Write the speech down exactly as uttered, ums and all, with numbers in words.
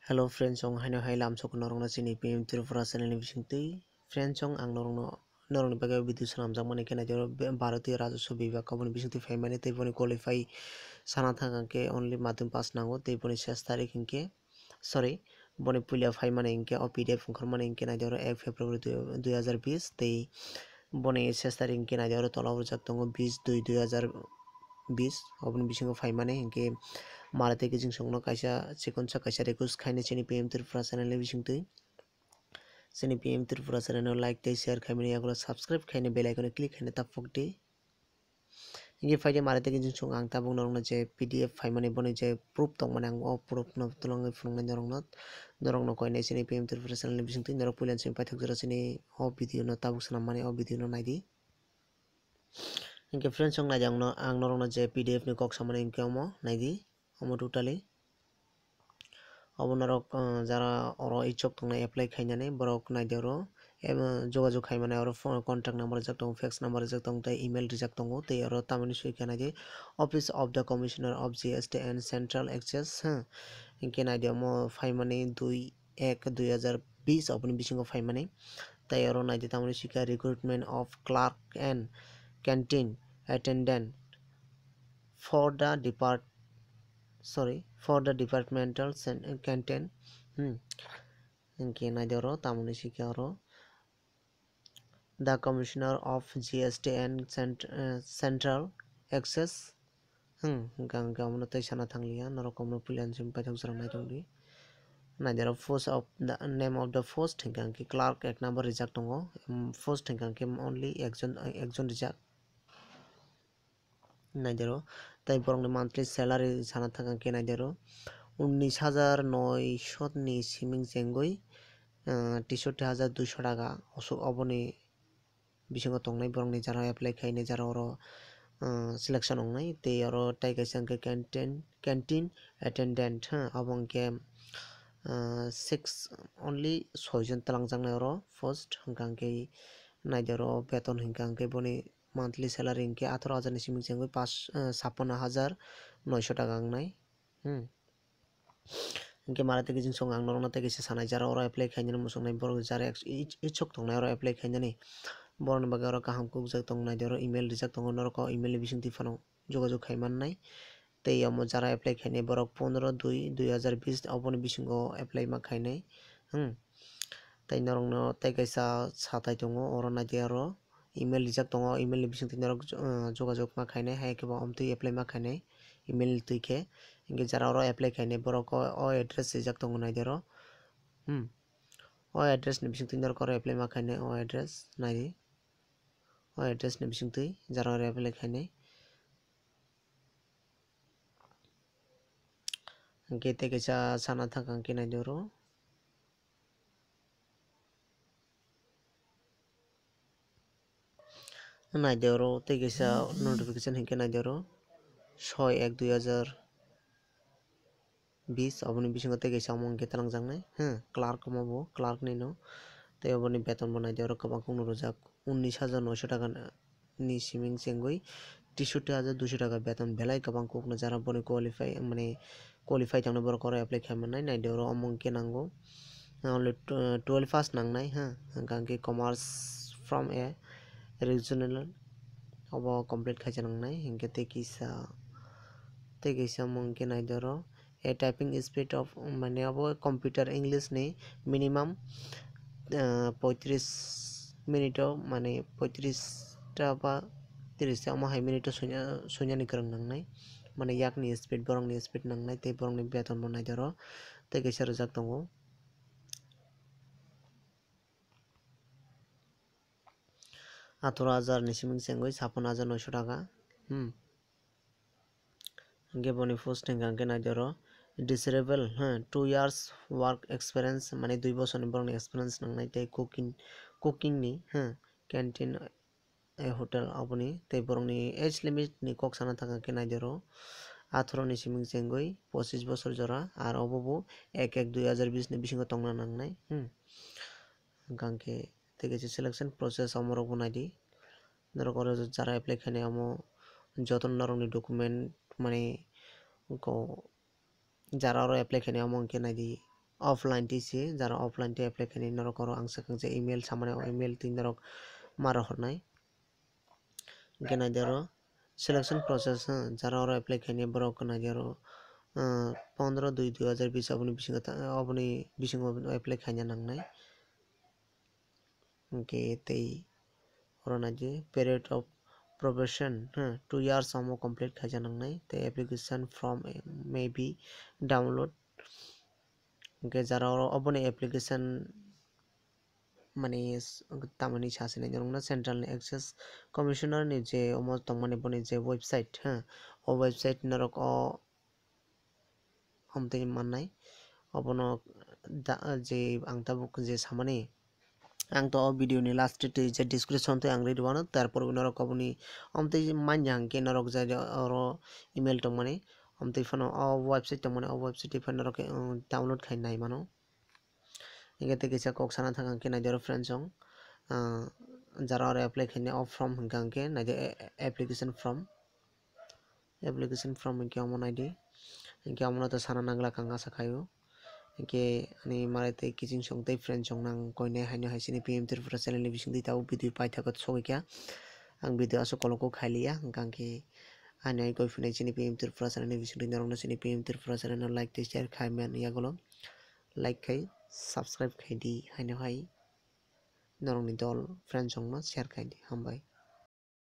Hello friends, ang haino hai lamsok norokno chini P M Tripura channel ni bisingtwi. Friends, ang norokno, norokni bagwi video swnamjakmani khe naidi oro Bharatiya Rajaswa Vibhag, aboni bisingtwi phaimani tei boni qualify sana thang khe only madhyamik pass nango tei boni ses tarik hinkhe, sorry, boni puila phaimani hinkhe o P D F ongkhormani hinkhe naidi oro ek February dui hajar bis tei boni ses tarik hinkhe naidi oro tola rijak tongo bis dui dui hajar bis. Oboni bisingo phaimani hinkhe mara tei kiching songno kaisa chikonsa kaisa request khainai chini P M Tripura channel ni bisingtwi. Chini P M Tripura channel no like tei share khaimani yagulo subscribe khaina bell icon o click khaina tapuk di. Hinkhe phaidi mara tei kiching song ang tabuk norokno je P D F phaimani boni je proof tongmani ang o proof no twlangwi phunuknai norokno. Norokno koinai chini P M Tripura channel ni bisingtwi norok puila simi paithak jora chini o video no tabuk swnammani o video no naidi. Hinkhe friends, ang naidi ang no-, ang norokno je P D F ni kok samani hinkhe omo naidi, omo totally. Obo norok, uh, jara oro ichuk tongnai apply khainani borok naidi oro, em, jogajog khaimani oro phone, contact number rijak tongo, fax number rijak tongo tei email rijak tongo tei oro tamoni swi khe naidi Office of the Commissioner of G S T and Central Excise, huh? Hinkhe naidi omo phaimani dui ek dui hajar bis oboni bisingo phaimani. Tei oro naidi tamoni sika recruitment of clerk and canteen attendant for the depart-, sorry, for the departmental sen-, canteen. Hmm. Hinkhe naidi oro tamoni sika oro the Commissioner of G S T and Cent-, uh, Central Excise. Hmm, hinkhe ang khe omono tei sana thangliya, norok omono puila simi paithak jora naitongdi. Naidi oro post of the, name of the post hinkhe ang khe clerk ek number rijak tongo, um, post hinkhe ang khe only ekjon, ekjon rijak. Naidi oro tei borokni monthly salary sana thang khe naidi oro unnish hajar noisho ni siming chengwi, uh, teishoti hajar duisho taka osuk oboni bisingo tongnai borokni jara apply khainai jara oro, uh, selection wngnai tei oro tei kaisa hwnkhe canteen, canteen attendant, ha, abo hwnkhe, uh, six, only soijon twlangjaknai oro post hwnkha hwnkhe naidi oro beton hwnkha hwnkhe boni monthly salary hwnkhe atharo hajar ni siming chengwi pas, uh, sappanna hajar noisho taka wngnai. Hmm. Hinkhe mara tei kiching song ang norokno tei kaisa sanai jara oro apply khainani muchungnai borok jara ek-, ich-, ichuk tongnai oro apply khainani. Borokni bagwi oro kaham kukjak tongnai de oro email rijak tongo norok o email ni bisingtwi phano jogajog khai mannai. Tei omo jara apply khainai borok pondro dui dui hajar bis oboni bisingo apply ma khainai. Hmm. Tei norokno tei kaisa satai tongo oro naidi oro. Email rijak tongo, email ni bisingtwi norok, uh, jogajog ma khainai, hai khe bo omtwi apply ma khainai, email ni twi khe. Hinkhe jara oro apply khainai borok o, o address rijak tongo naidi oro. Hmm. O address ni bisingtwi norok oro apply ma khainai, o address naidi. O address ni bisingtwi jara oro apply khainai. Hinkhe tei kaisa sana thang khe naidi oro. Naidi oro tei kaisa notification hinkhe naidi oro soi ek dui hajar bis oboni bisingo tei kaisa omo hinkhe twlangjaknai, hmm, clerk omo bo clerk ni no tei oboni beton bo naidi oro kwbang kukno rwjak unnish hajar noisho taka ni siming chengwi teishoti hajar duisho taka beton belai kwbang kukno jara boni qualify mane qualify tongnai borok oro apply khai mannai naidi oro omo hinkhe nango. Only tw-, twelve pass nangnai, ha, hwnkha hwnkhe commerce from a regional obo complete khaisa nangnai, hinkhe tei kisa, tei kisa omo hinkhe naidi oro a typing speed of, mane obo computer English ni minimum, ah, poitris minute o, mane poitris ta ba tris ta omo hai minute o suina, suinani kwrwng nangnai, mane yakni speed, borokni speed nangnai tei borokni beton bo naidi oro. Tei kaisa rijak tongo atharo hajar ni siming chengwi sappanna hajar noisho taka. Hmm. Hinkhe boni post hinkha hinkhe naidi oro desirable, ha, two years work experience, mane dui bosorni borokni experience nangnai tei cooking, cooking ni, ha, canteen, a hotel oboni tei borokni age limit ni kok sana thangkha khe naidi oro atharo ni siming chengwi pochis bosor jora, ar obo bo ek ek dui hajar bis ni bisingo tongna nangnai. Hmm. Hwnkha khe tei kaisa selection process omorok bo naidi. Norok oro jara apply khainai omo jotono norokni document mane ko jara oro apply khainai omo hinkhe naidi offline twi se, jara offline twi apply khainai norok oro ang swkang je email samani, o email twi norok ma rohornai. Hwnkhe naidi oro selection process, ha, jara oro apply khainai borok naidi oro, ah, pondro dui dui hazar bis aboni bisingo ta-, aboni bisingo apply khaina nangnai. Hwnkhe tei oro naidi period of probation, ha, two years omo complete khaija nangnai, tei application form may be download. Hwnkhe jara oro oboni application mani s-, tamani sasinai norokno central ni access commissioner ni je omo tongmani boni je website, ha, o website norok o amtwi mannai. Obono da-, je ang tabuk je samani, ang to o video ni last twi je description twi ang ri rwano, tarpor norok oboni amtwi manya hwnkhe norok je oro email tongmani, amtwi phano o website tongmani, o website twi phano norok, um, download khai nai mano. Hingke tei kisa kok sana thang khe naidi oro friends song, ah, jara oro apply khainai o form hingka hingke naidi a-, a-, application form, application form hingke omo naidi, hingke omo no to sana nangla kang asa khaio, hingke ani mare tei kiching song tei friends song nang koinai haino hai chini P M Tripura channel ni bisingtwi tabuk video paithago sogwi kha, ang video aswk kolok o khailiya hingka hingke ani hai koi phunai chini P M Tripura channel ni bisingtwi norok no chini P M Tripura channel no like tei share khai man yagulo. Like khai, subscribe khai di, haino hai norokni dol friends rokno share khai di, hambai.